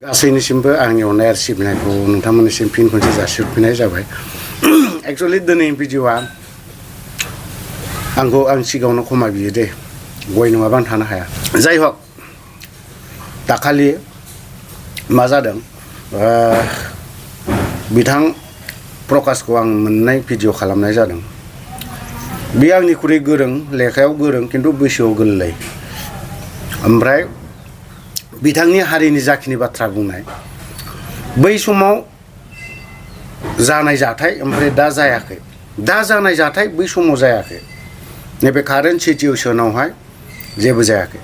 गासैनिसिमबो आंनि अननाय आरो सिबिनायखौ नोंथांमोननिसिम फिन खनसे जासिहरफिननाय जाबाय। एक्चुअली दिनै भिडिअ'आ आंखौ आं सिगाङावनो क्षमा बियो दे, गय नङाबा आं थानो हाया। जाय हक दाखालि मा जादों, बिथां प्रकाशखौ आं मोननाय भिडिअ खालामनाय जादों। बे आंनिख्रुइ गोरों, लेखायाव गोरों खिन्थु बैसोआव गोरलै। ओमफ्राय बिथांनि हारिनि जाखिनि बाथ्रा बुंनाय, बै समाव जानाय जाथाय ओमफ्राय दा जायाखै, दा जानाय जाथाय बै समाव जायाखै। नैबे कारेन्ट सिचुवेसनावहाय जेबो जायाखै।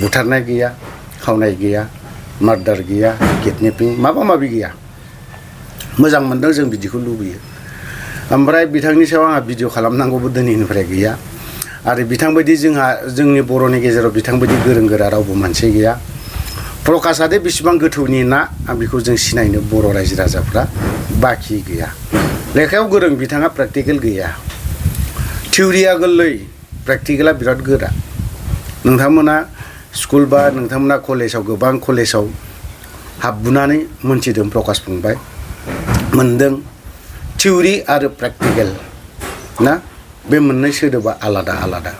बुथारनाय गैया, खावनाय गैया, मार्डार गैया, किडनेपिं माबा माबि गैया। मोजां मोनदों, जों बिदिखौ लुबैयो। ओमफ्राय बिथांनि सायाव आंहा भिडिअ खालामनांगौबो दिनैनिफ्राय गैया। आरो बिथांबायदि जोंनि बर'नि गेजेराव बिथांबायदि गोरों गोरा रावबो मानसि गैया। प्रकाशआ दे बेसेबां गोथौनि ना, आं बेखौ जों सिनायनो बर' रायजो राजाफ्रा बाखि गैया। लेखायाव गोरों, बिथाङा प्रेक्टिकेल गैया। थिउरिया गोरलै, प्रेक्टिकेला बिराद गोरा। नोंथांमोना स्कुल बा नोंथांमोना कलेजाव, गोबां कलेजाव हाबबोनानै मोनथिदों प्रकाश फंबाय, मोनदों। थिउरि आरो प्रेक्टिकेल ना, बे मोननै सोदोबा आलादा आलादा।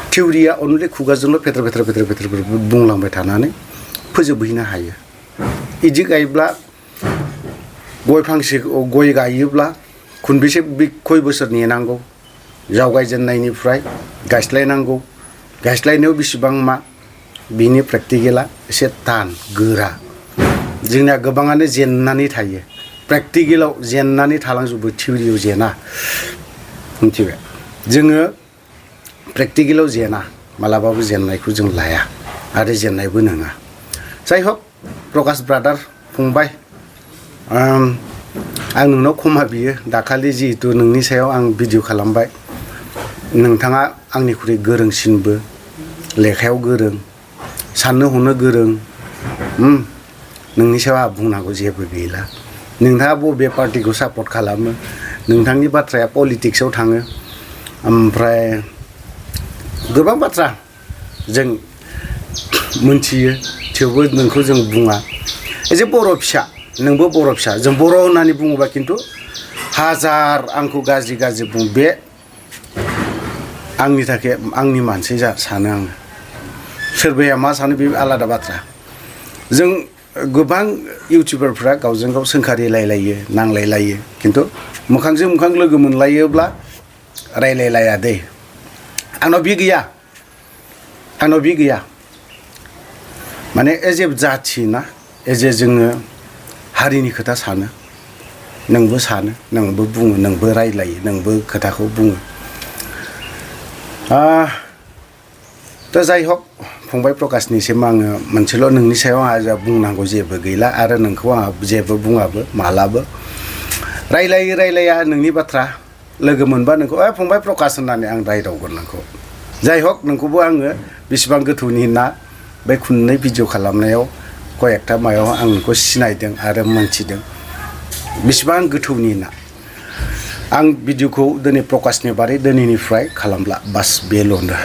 थिउरिया अनलि खुगाजोंल' फेथ्र बुंलांबाय थानानै फोजोबहैनो हायो। इदि गायोब्ला गय गायोब्ला खनबेसे खय बोसोर नेनांगौ, जावगायजेननायनिफ्राय गायस्लायनांगौ, गायस्लायनायाव बेसेबां मा, बिनि प्रेक्टिकेला एसे थान गोरा। जोंनिया गोबाङानो जेननानै थायो, प्रेक्टिकेलाव जेननानै थालांजोबो, थिउरियाव जेना। मिथिबाय? जोङो प्रेक्टिकेलाव जेना, मालाबाबो जेननायखौ जों लाया आरो जेननायबो नङा। जाय हक प्रकाश ब्रादार, फंबाय, आं नोंनाव क्षमा बियो। दाखालि जिहेतु नोंनि सायाव आं भिडिअ खालामबाय, नोंथाङा आंनिख्रुइ गोरोंसिनबो, लेखायाव गोरों, साननो हनो गोरों। नोंनि सायाव आंहा बुंनांगौ जेबो गैला। नोंथाङा बबे पार्टिखौ सापर्ट खालामो, नोंथांनि बाथ्राया पलिटिक्सआव थाङो। ओमफ्राय गोबां बाथ्रा जों मोनथियो, थेवबो नोंखौ जों बुङा। एजे बर' फिसा, नोंबो बर' फिसा। जों बर' होननानै बुङोबा खिन्थु हाजार आंखौ गाज्रि बुं, बे आंनि थाखाय आंनि मानसि सानो आङो। सोरबाया मा सानो बे आलादा बाथ्रा। जों गोबां इउटिउबारफ्रा गावजों गाव सोंखारिलायलायो, नांलायलायो, खिन्थु मोखांजों मोखां लोगो मोनलायोब्ला रायलायलाया दै। आंनाव बि गैया, आंनाव बि गैया। माने एज ए जाथि ना, एज ए जोङो हारिनि खोथा सानो। नोंबो सानो, नोंबो बुङो, नोंबो रायलायो, नोंबो खोथाखौ बुङो। दा जाय हक फंबाय प्रकाशनिसिम आङो मोनसेल' नोंनि सायाव आंहा बुंनांगौ जेबो गैला आरो नोंखौ आंहा जेबो बुङाबो मालाबो। रायलाया नोंनि बाथ्रा, लोगो मोनबा नोंखौ फंबाय प्रकाश होननानै आं रायदावगोन नोंखौ। जाय हक नोंखौबो आङो बेसेबां गोथौनि ना, बे खननै भिडिअ खालामनायाव कयेकथा मायाव आं नोंखौ सिनायदों आरो मोनथिदों बेसेबां गोथौनि ना। आं भिडिअखौ दिनै प्रकाशनि बारै दिनैनिफ्राय खालामला, बास बेल'नो।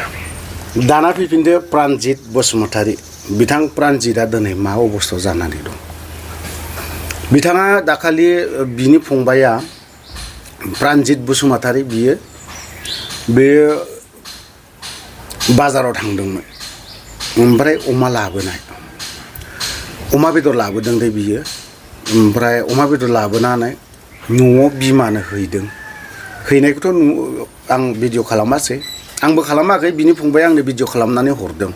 दाना फैफिनदो प्रानजित बसुमतारी। बिथां प्रानजितआ दिनै मा अबस्थायाव जानानै दं। बिथाङा दाखालि, बिनि फंबाया प्रानजित बसुमतारी, बेयो बाजाराव थांदोंमोन। ओमफ्राय अमा लाबोनाय, अमा बेदर लाबोदों दे बियो। ओमफ्राय अमा बेदर लाबोनानै न'आव बिमानो हैदों। हैनायखौथ' आं भिडिअ खालामासै, आंबो खालामाखै। बिनि फंबाया आंनो भिडिअ खालामनानै हरदों।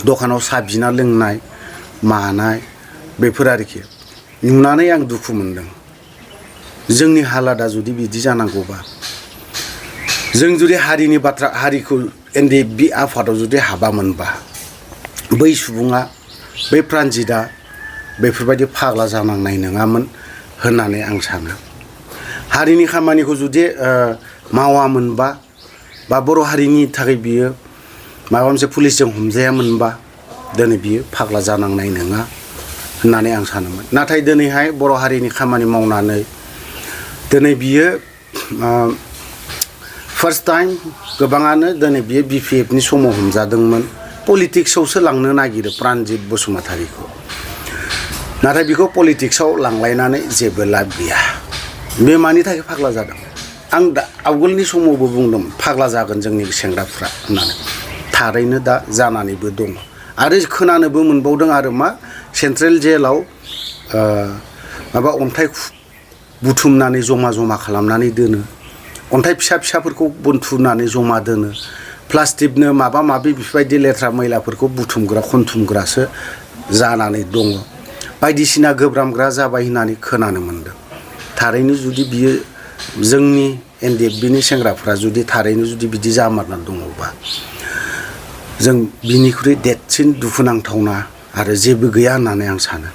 दखानाव साहा बिना लोंनाय मानाय बेफोर आरोखि। नुनानै आं दुखु मोनदों। जोंनि हालादा जुदि बिदि जानांगौबा, जों जुदि हारिनि बाथ्रा, हारिखौ NDFB आफादाव जुदि हाबामोनबा, बै सुबुङा, बै प्रानजितआ बेफोरबायदि फाग्ला जानांनाय नङामोन होननानै आं सानो। हारिनि खामानिखौ जुदि मावामोनबा, बा बर' हारिनि थाखाय बियो माबा मोनसे पुलिसजों हमजायामोनबा, दिनै बियो फाग्ला जानांनाय नङा होननानै आं सानोमोन। नाथाय दिनैहाय बर' हारिनि खामानि मावनानै दिनै बियो फार्स्ट टाइम गोबाङानो दिनै बियो BPFनि समाव हमजादोंमोन। पलिटिक्सआवसो लांनो नागिरो प्रानजित बसुमतारीखौ। नाथाय बेखौ पलिटिक्सआव लांलायनानै जेबो लाब गैया बे मानि थाखाय फाग्ला जादों आं दा आवगोलनि समावबो बुंदों फाग्ला जागोन जोंनि सेंग्राफ्रा होननानै थारैनो दा जानानैबो दङ आरो खोनानोबो मोनबावदों आरो मा सेन्ट्रेल जेलाव माबा अन्थाइ बुथुमनानै जमा खालामनानै दोनो अन्थाइ फिसाफोरखौ बोनथुमनानै जमा दोनो प्लास्टिकनो माबा माबि बेफोरबायदि लेथ्रा मैलाफोरखौ बुथुमग्रा खनथुमग्रासो जानानै दङ बायदिसिना गोब्रामग्रा जाबाय होननानै खोनानो मोनदों थारैनो जुदि बियो जोंनि NDFBनि सेंग्राफ्रा जुदि थारैनो जुदि बिदि जामारना दङबा जों बिनिख्रुइ देरसिन दुखुनांथावना आरो जेबो गैया होननानै आं सानो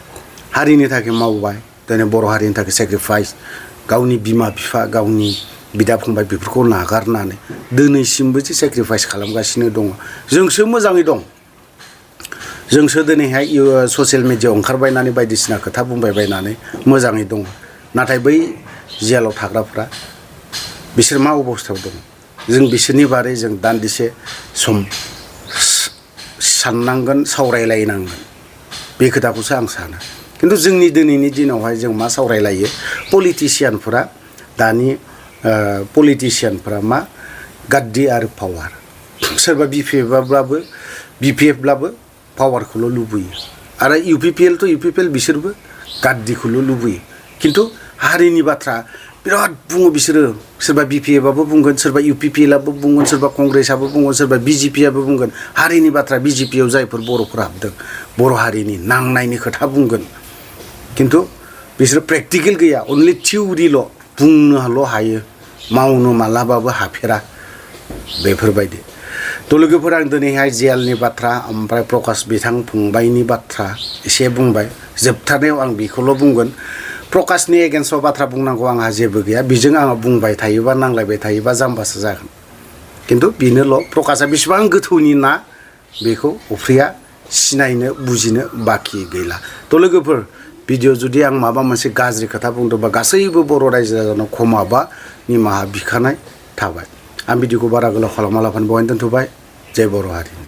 हारिनि थाखाय मावबाय दिनै बर' हारिनि थाखाय सेक्रिफाइस गावनि बिमा बिफा गावनि बिदा फंबाय बेफोरखौ नागारनानै दिनैसिमबो जे सेक्रिफाइस खालामगासिनो दङ जोंसो मोजाङै दं जोंसो दिनैहाय ससियेल मिडियायाव ओंखारबायनानै बायदिसिना खोथा बुंबाय बायनानै मोजाङै दङ नाथाय बै जेलाव थाग्राफ्रा बिसोर मा अबस्थायाव दं जों बिसोरनि बारै जों दान्दिसे सम साननांगोन सावरायलायनांगोन बे खोथाखौसो आं सानो खिन्थु जोंनि दिनैनि दिनावहाय जों मा सावरायलायो पलिटिसियानफोरा दानि पलिटिसियानफोरा मा गाद्दि आरो पावार सोरबा BPF ब्लाबो पावारखौल' लुबैयो आरो UPPL to UPPL बिसोरबो गाद्दिखौल' लुबैयो खिन्थु हारिनि बाथ्रा बिराद बुङो बिसोरो सोरबा BPF आबो बुंगोन सोरबा UPPL आबो बुंगोन सोरबा कंग्रेसआबो बुंगोन सोरबा BJP आबो बुंगोन हारिनि बाथ्रा BJP आव जायफोर बर'फोरा हाबदों बर' हारिनि नांनायनि खोथा बुंगोन खिन्थु बिसोरो प्रेक्टिकेल गैया अनलि थिउरिल' बुंनोल' हायो मावनो मालाबाबो हाफेरा बेफोरबायदि थ' लोगोफोर आं दिनैहाय जेलनि बाथ्रा ओमफ्राय प्रकाश बिथां फंबायनि बाथ्रा एसे बुंबाय जोबथारनायाव आं बेखौल' बुंगोन प्रकाशनि एगेन्स्टआव बाथ्रा बुंनांगौ आंहा जेबो गैया बिजों आङो बुंबाय थायोबा नांलायबाय थायोबा जाम्बासो जागोन खिन्थु बेनोल' प्रकाशआ बेसेबां गोथौनि ना बेखौ अफ्रिया सिनायनो बुजिनो बाखि गैला थ' लोगोफोर भिडिअ जुदि आं माबा मोनसे गाज्रि खोथा बुंदोंबा गासैबो बर' रायजो राजानाव क्षमा बा निमाहा बिखानाय थाबाय आं भिडिअखौ बारा गोलाव खालामालाफानो बेवहायनो दोनथ'बाय जय बर' हारि